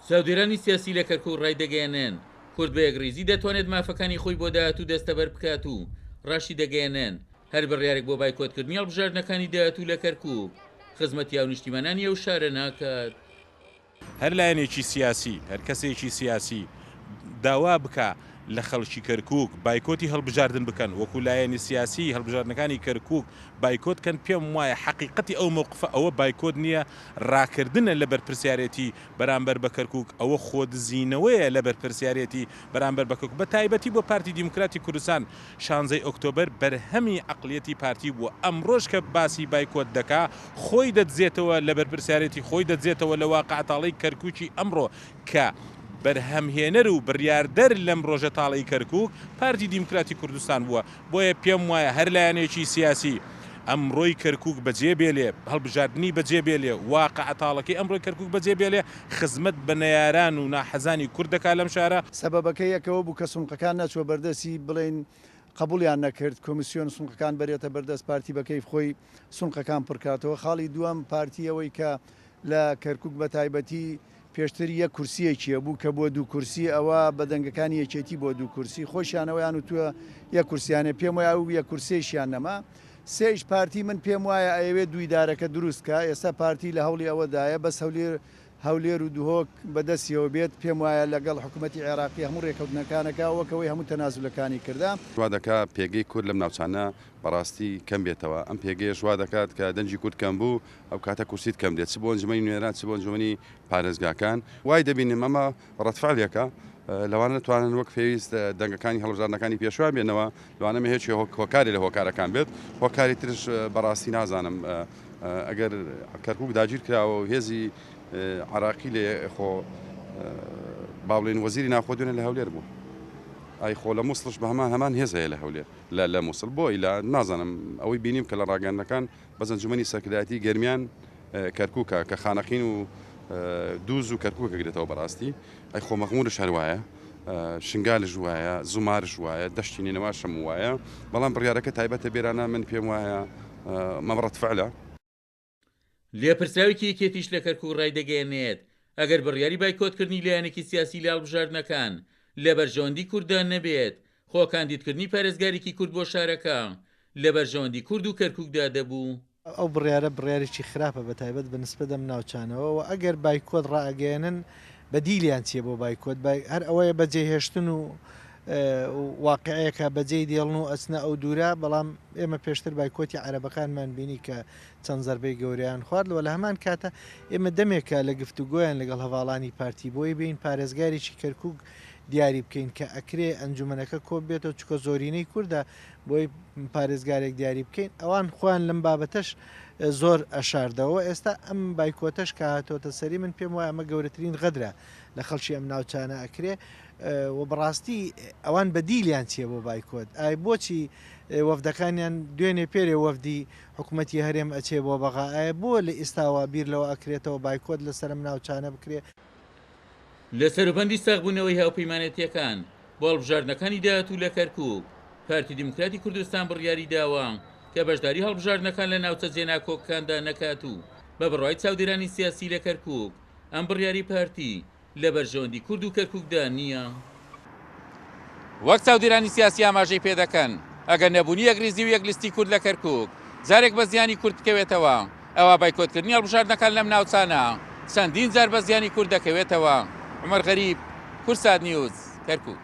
چاودێرانی سیاسی لە کەرکوک ڕایدەگەیەنن، کورد بە یەکڕیزی دەتوانێت مافەکانی خۆی بۆ داهاتوو دەستەبەر بکات و ڕاشیدەگەیەنن، هەر بڕیارێک بۆ بایکۆتکردنی هەڵبژاردنەکانی داهاتوو لە کەرکوک، خزمەتی هاونیشتیمانانی ئەو شارە ناکات. هەر لایەنێکی سیاسی، هەر کەسێکی سیاسی داوا بکا لە خەڵکی کەرکوک بایکۆتی هەڵبژاردن بکەن، وەکو لایەنی سیاسی هەڵبژاردنەکانی کەرکوک بایکۆت کەن، پێم وایە حەقیقەتی ئەو مەوقفە ئەوە بایکۆت نییە، راکردنە لە بەرپرسیارێتی بەرامبەر بە کەرکوک، ئەوە خۆدزینەوەیە لە بەرپرسیارێتی بەرامبەر بە کەرکوک، بە تایبەتی بۆ پارتی دیموکراتی کوردستان، شانزەی ئۆکتۆبەر بەرهەمی عەقڵیەتی پارتی بووە، ئەمڕۆش کە باسی بایکۆت دەکا خۆی دەدزێتەوە لە بەرپرسیارێتی، خۆی دەدزێتەوە لە واقعە تاڵەی کەرکوکی ئەمڕۆ کە بەرهەمهێنەر و بڕیاردەر لەم ڕۆژە تاڵەی کەرکوک پارتی دیموکراتی کوردستان بووە، بۆیە پێم وایە هەر لایەنێکی سیاسی ئەمڕۆی کەرکوک بەجێ بێلێ، هەڵبژاردنی بەجێ بێلێ، واقعە تاڵەکەی ئەمڕۆی کەرکوک بەجێ بێلێ، خزمەت بە نەیاران و ناحەزانی کورد دەکا لەم شارە. سەبەبەکەی یەکەوە بوو کە سونقەکان نەچووە بەردەستی بڵێین قبوڵیان نەکرد کۆمیسیۆن سونقەکان بەرێتە بەردەست پارتی بەکەیف خۆی سونقەکان پڕکاتەوە خاڵی دووەم پارتی ئەوەی کە لە کەرکوک بەتایبەتی پێشتر یەک کورسیەکی هەبوو کە بووە دوو کورسی ئەوە بە دەنگەکانی یەکێتی بۆ دوو کورسی خۆشیان ئەوەیان وتووە یەک کورسیانە پێم وایە ئەو یەک کورسیەیشیان نەما سێیش پارتی من پێم وایە ئەیەوێت دوو ئیدارەکە دروست کا ئێستا پارتی لە هەوڵی ئەوەدایە بەس هەولێر هەولێر و دهۆک بە دەستیەوە بێت پێم وایە لەگەڵ حکومەتی عێراقی هەموو رێکەوتنەکانەکا وەک ئەوەی هەموو تەنازولەکانی کردا. وا دەکا پێگەی کورد لەم ناوچانە بەڕاستی کەم بێتەوە، ئەم پێگەیەش وا دەکات کە دەنگی کورد کەم بوو ئەو کاتە کورسیت کەم دێت چ بۆ ئەنجومەنی نوێنەران چ بۆ ئەنجومەنی پارێزگاکان، وای دەبینم ئەمە ڕەدفعلێکە لەوانە نەتوانن وەک پێویست دەنگەکانی هەڵبژاردنەکانی پێشویان بێنەوە، لەوانە هیچ هۆکارێ لە هۆکارەکان بێت، هۆکاری ترش بەڕاستی نازانم ئەگەر کەرکوک داگیر کراوە و هێزی عراقی لێ خۆ با بڵێین وەزیری ناوخۆ دوێنێ لە هەولێر بوو ئای خۆ لە موسڵش بە هەمان هەمان هێز هەیە لە هەولێر لە لە موسڵ بۆ ئیلا نازانم ئەوەی بینیم کە لە ڕاگەندنەکان بەس ئەنجومەنی سەرکردایەتی گەرمیان کەرکوکە کە خانەقین و دووز و کەرکوک ئەگرێتەوە بەڕاستی ئەی خۆ مەخمورش هەر وایە شنگالش وایە زومارش وایە دەشتی نینەواشم وایە بەڵام بڕیارەکە تایبەتە بێرانە من پێم وایە مەمڕەت فعلە. لێپرسراوێکی یەکێتیش لە کەرکوک ڕایدەگەیەنێت، ئەگەر بڕیاری بایکۆتکردنی لایەنێکی سیاسی لە هەڵبژاردنەکان لە بەرژەوەندی کورددا نەبێت، خۆ کاندیدکردنی پارێزگارێکی کورد بۆ شارەکە لە بەرژەوەندی کورد و کەرکوکدا دەبوو. ئەو بڕیارە بڕیارێکی خراپە بە تایبەت بە نسبەت ئەم ناوچانەوە و ئەگەر بایکۆت ڕائەگەیەنن بەدیلیان چیە بۆ بایکۆت هەر ئەوەیە بەجێهێشتن و واقعەیەکە بەجێی دێڵن و ئەچنە ئەو دوورە بەڵام ئێمە پێشتر بایکۆتی عەرەبەکانمان بینی کە چەند زەربەی گەورەیان خوارد و لە هەمان کاتە ئێمە دەمێکە لە گفتوگۆیان لەگەڵ هەڤاڵانی پارتی بۆی بین پارێزگارێکی کەرکک دیاری بکەین کە ئەکرێ ئەنجومەنەکە کۆبێتەوە چکە زۆرینەی کوردە بۆی پارێزگارێک دیاری بکەین ئەوان خۆیان لەم بابەتەش زۆر ئەشاردەوە ئێستا ئەم بایکۆتەش کە هاتۆتە سەری من پێم وایە ئەمە گەورەترین غەدرە لە خەڵکی ئەم ناوچانە ئەکرێ و بەڕاستی ئەوان بەدیلیان چییە بۆ بایکۆت ئای بۆچی وەفدەکانیان دوێنێ پێرێ وەفدی حکوومەتی هەرێم ئەچێ بۆ بەغا ئایا بۆ لە ئێستاوە بیر لەوە ئەکرێتەوە بایکۆت لەسەر ئەم ناوچانە بکرێ؟ لە سەروبەندی ساغبوونەوەی هاوپەیمانێتییەکان بۆ هەڵبژاردنەکانی داهاتوو لە کەرکووک، پارتی دیموکراتی کوردستان بڕیاری داوە کە بەشداری هەڵبژاردنەکان لە ناوچە جێناکۆکەکاندا نەکات و بە بڕوای چاودێرانی سیاسی لە کەرکووک ئەم بڕیارەی پارتی لە بەرژەوەندی کورد و کەرکووکدا نییە. وەک چاودێرانی سیاسی ئاماژەی پێدەکەن، ئەگەر نەبوونی یەکریزی و یەکلیستی کورد لە کەرکووک جارێک بە زیانی کورد بکەوێتەوە، ئەوا بایکۆتکردنی هەڵبژاردنەکان لەم ناوچانە چەندین جار بە زیانی کورد دەکەوێتەوە. عومەر غەریب، کوردسات نیوز، کەرکووک.